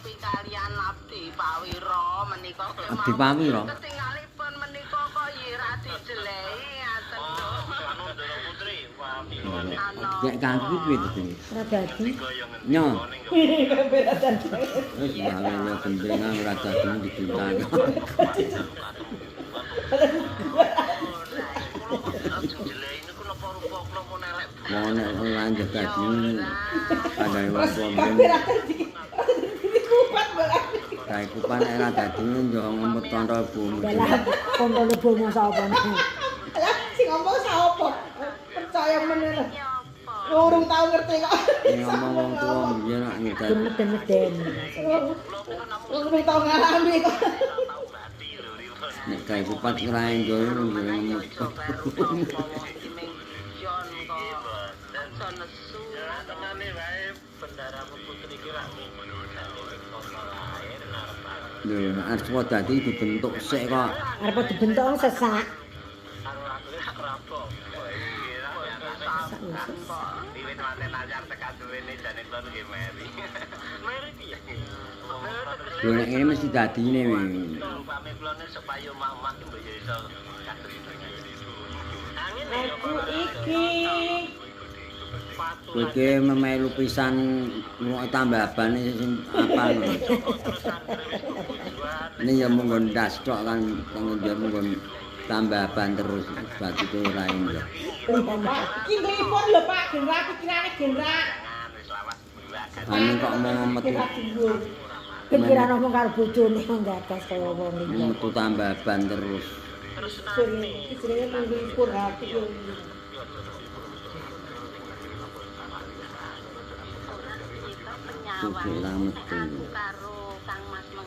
Ditampi kalian abdi Pawiro menika. Abdi Pawiro? Ketingalipun menika kok ya ra dijelehi ngaten lho. Nek kaki piye to, Ding? Ora dadi. Nyo. Wis bahane gendengan ora dadi dicintai. Mau nek lanjut dadi kandhane wong tuwa mbiyen. Kae kupan nek ora dadi yo ngemut kontol bumi. Dalah kontole bomo sapa nih. Lah sing ngomong sapa? Percaya meneh lho. Urung tau ngerti kok. Sing ngomong wong tuwa mbiyen nek ngedadi. Meden-medeni. Urung tau ngalami kok. Nek kae kupat ora enjoy yo ngemut. Lho, arep dadi dibentuk sik kok. Arep dibentuk sesak. Lho nek ngene mesti dadine. Aku iki Kowe iki melu pisan ngrungokne tambabane sing apa lho. Ini ya mung nggon ndas tok kan nggon mung tambahan terus batu ora enggak. Iki nglipur lho Pak, genrak pikirane genrak. Ane kok mau metu. Pikiran ngomong karo bojone nggagas kaya wong iki. Metu tambahan terus. Iki jenenge nglipur hati yo. Cucu ra metu.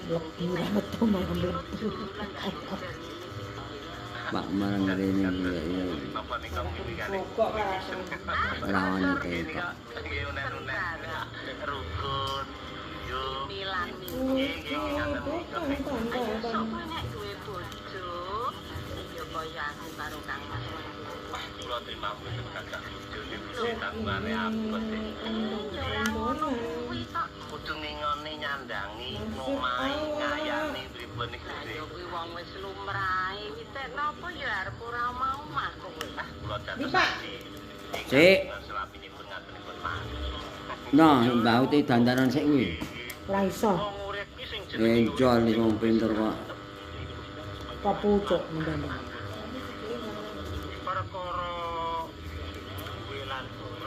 Mlebu ra metu malah mlebu. Pak marang rene goleki. Kok Rawan ketok. Kudu ngingoni nyandangi ngomahi ngayani pripun iki. Lha kuwi wong wis lumrahe witek napa ya arep ora omah-omah kowe. Kula dados. Sik. Nah, mbah uti dandanan sik kuwi. Ora iso. Enjol iki wong pinter kok. Kok pucuk mendandan.